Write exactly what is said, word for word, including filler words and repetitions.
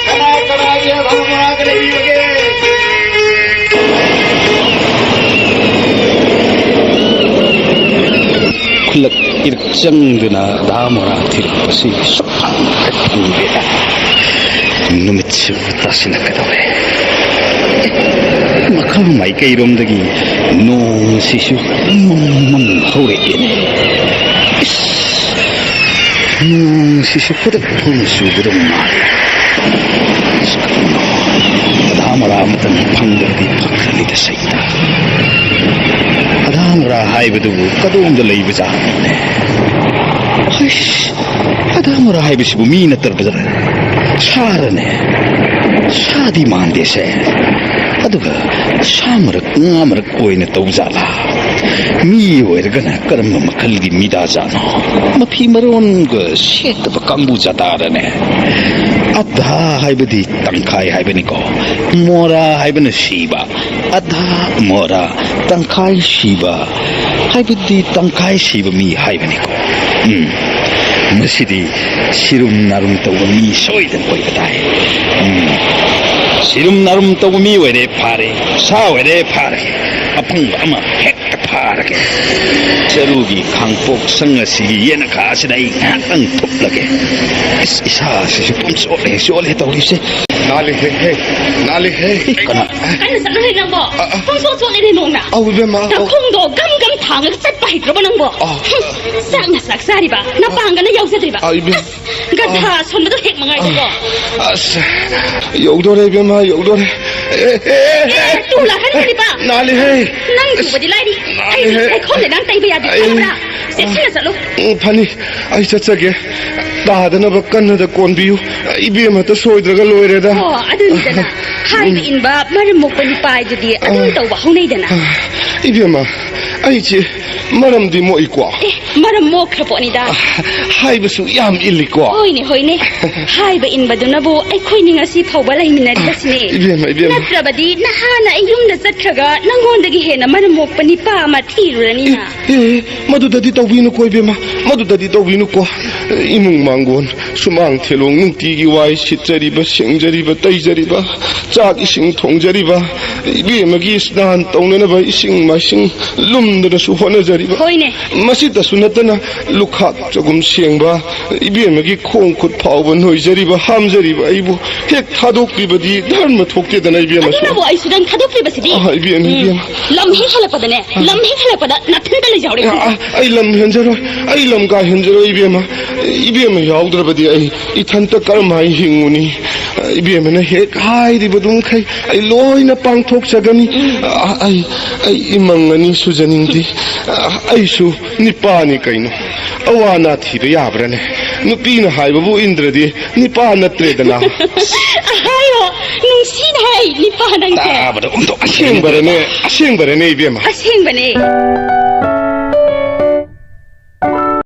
ꯀꯅꯥ ꯀꯅꯥꯒꯤ ꯑꯙꯥ ꯃꯣꯔꯥꯒ ꯂꯩꯕꯤꯕꯒꯦ? ꯈꯨꯜꯂꯛ ꯏꯔꯛ ꯆꯪꯗꯨꯅ ꯑꯙꯥ ꯃꯣꯔꯥ ꯊꯤꯔꯛꯄꯁꯤ ꯁꯨꯛꯐꯪ ꯍꯦꯛ ꯐꯪꯗꯦ꯫ ꯅꯨꯃꯤꯠꯁꯨ ꯇꯥꯁꯤꯜꯂꯛꯀꯗꯧꯔꯦ꯫ ꯃꯈꯥ ꯃꯥꯏꯀꯩꯔꯣꯝꯗꯒꯤ ꯅꯣꯡꯁꯤꯁꯨ ꯃꯝ ꯃꯝ ꯍꯧꯔꯛꯑꯦꯅꯦ꯫ ꯏꯁ! ꯅꯣꯡꯁꯤꯁꯨ ꯈꯨꯗꯛ ꯊꯣꯡꯅ ꯆꯨꯒꯗꯧ ꯃꯥꯜꯂꯤ꯫ ꯑꯁ, ꯀꯔꯤꯅꯣ? ꯑꯙꯥ ꯃꯣꯔꯥ ꯑꯃꯇꯪ ꯐꯪꯗ꯭ꯔꯗꯤ ꯐꯈ꯭ꯔꯅꯤꯗ ꯁꯩꯇ꯫ ꯑꯙꯥ ꯃꯣꯔꯥ ꯍꯥꯏꯕꯗꯨꯕꯨ ꯀꯗꯣꯝꯗ ꯂꯩꯕꯖꯥꯠꯅꯣꯅꯦ? ꯍꯩꯁ, ꯑꯙꯥ ꯃꯣꯔꯥ ꯍꯥꯏꯕꯁꯤꯕꯨ ꯃꯤ ꯅꯠꯇ꯭ꯔꯕꯖꯥꯠꯂ? ꯁꯥꯔꯅꯦ? ꯁꯥꯗꯤ ꯃꯥꯟꯗꯦꯁꯦ꯫ ꯑꯗꯨꯒ ꯁꯥ ꯃꯔꯛ, ꯉꯥ ꯃꯔꯛ ꯑꯣꯏꯅ ꯇꯧꯖꯥꯠꯂꯥ? ꯃꯤ ꯑꯣꯏꯔꯒꯅ ꯀꯔꯝꯕ ꯃꯈꯜꯒꯤ ꯃꯤꯗꯥꯖꯥꯠꯅꯣ? ꯃꯐꯤ ꯃꯔꯣꯟꯒ ꯁꯦꯠꯇꯕ ꯀꯥꯡꯕꯨ ꯖꯥꯇꯥꯔꯅꯦ? ꯑꯙꯥ ꯍꯥꯏꯕꯗꯤ ꯇꯪꯈꯥꯏ ꯍꯥꯏꯕꯅꯤꯀꯣ꯫ ꯃꯣꯔꯥ ꯍꯥꯏꯕꯅ ꯁꯤꯕ꯫ ꯑꯙꯥ ꯃꯣꯔꯥ, ꯇꯪꯈꯥꯏ ꯁꯤꯕ ꯍꯥꯏꯕꯗꯤ ꯇꯪꯈꯥꯏ ꯁꯤꯕ ꯃꯤ ꯍꯥꯏꯕꯅꯤꯀꯣ꯫ ꯎꯝ, ꯃꯁꯤꯗꯤ ꯁꯤꯔꯨꯝ ꯅꯥꯔꯨꯝ ꯇꯧꯕ ꯃꯤ ꯁꯣꯏꯗꯅ ꯑꯣꯏꯕ ꯇꯥꯏ꯫ ꯎꯝ, ꯁꯤꯔꯨꯝ ꯅꯥꯔꯨꯝ ꯇꯧꯕ ꯃꯤ ꯑꯣꯏꯔꯦ ꯐꯥꯔꯦ, ꯁꯥ ꯑꯣꯏꯔꯦ ꯐꯥꯔꯦ, ꯑꯐꯪꯕ ꯑꯃ ꯍꯦꯛꯇ ꯐꯥꯔꯒꯦ꯫ ꯆꯔꯨꯒꯤ ꯈꯥꯡꯄꯣꯛ ꯁꯪ ꯑꯁꯤꯒꯤ ꯌꯦꯅꯈꯥ ꯑꯁꯤꯗ ꯑꯩ ꯉꯥꯏꯍꯥꯛꯇꯪ ꯊꯨꯞꯂꯒꯦ꯫ ꯑꯁ, ꯏꯁꯥꯁꯤꯁꯨ ꯄꯨꯝ ꯆꯣꯠꯂꯦ ꯆꯣꯠꯂꯦ ꯇꯧꯔꯤꯁꯦ꯫ ꯅꯥꯜꯂꯤꯍꯦ, ꯍꯦ, ꯅꯥꯜꯂꯤꯍꯦ꯫ ꯀꯅꯥ? ꯀꯟꯅ ꯆꯠꯂꯨꯍꯦ ꯅꯪꯕꯣ꯫ ꯑ, ꯑ꯫ ꯄꯨꯡꯁꯣꯛ ꯁꯣꯛꯂꯦꯅꯦ ꯅꯣꯡꯅ꯫ ꯑꯧ, ꯏꯕꯦꯝꯃ, ꯑꯧ꯫ ꯆꯥꯛꯈꯨꯝꯗꯣ ꯒꯝ ꯒꯝ ꯊꯥꯡꯉꯒ ꯆꯠꯄ ꯍꯩꯇ꯭ꯔꯕꯣ ꯅꯪꯕꯣ? ꯑ꯫ ꯍꯨꯝ, ꯆꯥꯛꯅ ꯆꯥꯛ ꯆꯥꯔꯤꯕ, ꯅꯄꯥꯡꯒꯅ ꯌꯥꯎꯖꯗ꯭ꯔꯤꯕ꯫ ꯑ, ꯏꯕꯦꯝ-, ꯑꯁ, ꯒꯟꯊꯥ ꯑ꯫ ꯁꯣꯟꯕꯗꯣ ꯍꯦꯛ ꯃꯉꯥꯏꯗꯀꯣ꯫ ꯑꯁ, ꯌꯧꯗꯣꯔꯦ ꯏꯕꯦꯝꯃ, ꯌꯧꯗꯣꯔꯦ꯫ ꯑꯦ, ꯑꯦ, ꯑꯦ, ꯑꯦ, ꯑꯦ꯫ ꯇꯨ ꯂꯥꯛꯀꯅꯤ ꯀꯔꯤꯕ? ꯅꯥꯜꯂꯤꯍꯦ꯫ ꯅꯪ ꯑꯁ, ꯇꯨꯕꯗꯤ ꯂꯥꯏꯔꯤ꯫ ꯑꯩꯗꯤ ꯅꯥꯜꯂꯤꯍꯦ꯫ ꯂꯩꯈꯣꯝꯗ ꯅꯪ ꯇꯩꯕ ꯌꯥꯗꯦ, ꯑꯩ ꯈꯪꯕ꯭ꯔꯥ? ꯆꯦꯛꯁꯤꯟꯅ ꯆꯠꯂꯨ꯫ ꯎꯝ, ꯐꯅꯤ꯫ ꯑꯩ ꯆꯠꯆꯒꯦ꯫ ꯇꯥꯗꯅꯕ ꯀꯟꯅꯗ ꯀꯣꯟꯕꯤꯌꯨ꯫ ꯏꯕꯦꯝꯃꯇ ꯁꯣꯏꯗ꯭ꯔꯒ ꯂꯣꯏꯔꯦꯗ꯫ ꯑꯣ, ꯑꯗꯨꯅꯤꯗꯅ꯫ ꯍꯥꯏꯕ ꯏꯟꯕ ꯃꯔꯝ ꯃꯣꯛꯄ ꯅꯨꯄꯥ ꯍꯥꯏꯗꯨꯗꯤ ꯑꯗꯨꯝ ꯑ꯫ ꯇꯧꯕ ꯍꯧꯅꯩꯗꯅ꯫ ꯑ, ꯏꯕꯦꯝꯃ, ꯑꯩꯁꯦ ꯃꯔꯝꯗꯤ ꯃꯣꯛꯏꯀꯣ꯫ ꯑꯦ, ꯃꯔꯝ ꯃꯣꯛꯈ꯭ꯔ ꯄꯣꯠꯅꯤꯗ꯫ ꯍꯥꯏꯕꯁꯨ ꯌꯥꯝ ꯏꯜꯂꯤꯀꯣ꯫ ꯍꯣꯏꯅꯦ, ꯍꯣꯏꯅꯦ꯫ ꯍꯥꯏꯕ ꯏꯟꯕꯗꯨꯅꯕꯨ ꯑꯩꯈꯣꯏꯅꯤ ꯉꯁꯤ ꯐꯥꯎꯕ ꯂꯩꯃꯤꯟꯅꯔꯤꯕꯁꯤꯅꯦ꯫ ꯏꯕꯦꯝꯃ, ꯏꯕꯦꯝꯃ꯫ ꯅꯠꯇ꯭ꯔꯕꯗꯤ ꯅꯍꯥꯟꯅ ꯑꯩ ꯌꯨꯝꯗ ꯆꯠꯈ꯭ꯔꯒ ꯅꯪꯉꯣꯟꯗꯒꯤ ꯍꯦꯟꯅ ꯃꯔꯝ ꯃꯣꯛꯄ ꯅꯤꯄꯥ ꯑꯃ ꯊꯤꯔꯨꯔꯅꯤꯅ꯫ ꯑꯦ, ꯃꯗꯨꯗꯗꯤ ꯇꯧꯕꯤꯅꯨꯀꯣ, ꯏꯕꯦꯝꯃ꯫ ꯃꯗꯨꯗꯗꯤ ꯇꯧꯕꯤꯅꯨꯀꯣ꯫ ꯏꯃꯨꯡ ꯃꯥꯡꯒꯣꯟ, ꯁꯨꯃꯥꯡ ꯊꯦꯂꯣꯡ, ꯅꯨꯡꯇꯤꯒꯤ ꯋꯥꯏ ꯁꯤꯠꯆꯔꯤꯕ, ꯁꯦꯡꯖꯔꯤꯕ, ꯇꯩꯖꯔꯤꯕ, ꯆꯥꯛ ꯏꯁꯤꯡ ꯊꯣꯡꯖꯔꯤꯕ, ꯏꯕꯦꯝꯃꯒꯤ ꯁ꯭ꯅꯥꯟ ꯇꯧꯅꯅꯕ ꯏꯁꯤꯡ ꯃꯥꯏꯁꯤꯡ ꯂꯨꯝꯗꯅꯁꯨ ꯍꯣꯠꯅꯖꯔꯤꯕ꯫ ꯍꯣꯏꯅꯦ꯫ ꯃꯁꯤꯇꯁꯨ ꯅꯠꯇꯅ ꯂꯨꯈꯥꯛ ꯆꯒꯨꯝ ꯁꯦꯡꯕ, ꯏꯕꯦꯝꯃꯒꯤ ꯈꯣꯡ ꯈꯨꯠ ꯐꯥꯎꯕ ꯅꯣꯏꯖꯔꯤꯕ, ꯍꯥꯝꯖꯔꯤꯕ ꯑꯩꯕꯨ ꯍꯦꯛ ꯊꯥꯗꯣꯛꯄꯤꯕꯗꯤ ꯙꯔꯃ ꯊꯣꯛꯇꯦꯗꯅ, ꯏꯕꯦꯝꯃꯁꯨ꯫ ꯑꯗꯨꯅꯕꯨ ꯑꯩꯁꯨ ꯅꯪ ꯊꯥꯗꯣꯛꯄꯤꯕꯁꯤꯗꯤ꯫ ꯑꯥ, ꯏꯕꯦꯝꯃ, ꯎꯝ꯫ ꯏꯕꯦꯝꯃ꯫ ꯂꯝ ꯍꯦꯛ ꯍꯦꯜꯂꯛꯄꯗꯅꯦ, ꯂꯝ ꯍꯦꯛ ꯍꯦꯜꯂꯛꯄꯗ ꯅꯥꯊꯟꯇ ꯂꯩꯖꯍꯧꯔꯦ꯫ ꯑꯥ, ꯑꯥ, ꯑꯩ ꯂꯝ ꯍꯦꯟꯖꯔꯣꯏ, ꯑꯩ ꯂꯝ ꯀꯥ ꯍꯦꯟꯖꯔꯣꯏ, ꯏꯕꯦꯝꯃ꯫ ꯏꯕꯦꯝꯃ ꯌꯥꯎꯗ꯭ꯔꯕꯗꯤ ꯑꯩ ꯏꯊꯟꯇ ꯀꯔꯝꯍꯥꯏꯅ ꯍꯤꯡꯉꯨꯅꯤ? ꯏꯕꯦꯝꯃꯅ ꯍꯦꯛ ꯍꯥꯏꯔꯤꯕꯗꯨ ꯃꯈꯩ ꯑꯩ ꯂꯣꯏꯅ ꯄꯥꯡꯊꯣꯛꯆꯒꯅꯤ꯫ ꯑꯥ, ꯑꯩ, ꯑꯩ ꯏꯃꯪ ꯑꯅꯤ ꯁꯨꯖꯅꯤꯡꯗꯦ꯫ ꯑꯥ, ꯑꯩꯁꯨ ꯅꯤꯄꯥꯅꯤ ꯀꯩꯅꯣ꯫ ꯑꯋꯥ ꯑꯅꯥ ꯊꯤꯕ ꯌꯥꯕ꯭ꯔꯥꯅꯦ? ꯅꯨꯄꯤꯅ ꯍꯥꯏꯕꯕꯨ ꯏꯟꯗ꯭ꯔꯗꯤ ꯅꯤꯄꯥ ꯅꯠꯇ꯭ꯔꯦꯗꯅ꯫ ꯍꯥꯏꯌꯣ, ꯅꯨꯡꯁꯤꯅ ꯍꯥꯏ, ꯅꯤꯄꯥ ꯅꯪꯁꯦ꯫ ꯇꯥꯕꯗ ꯑꯝꯇ ꯑꯁꯦꯡꯕꯔꯅꯦ, ꯑꯁꯦꯡꯕꯔꯅꯦ, ꯏꯕꯦꯝꯃ? ꯑꯁꯦꯡꯕꯅꯦ꯫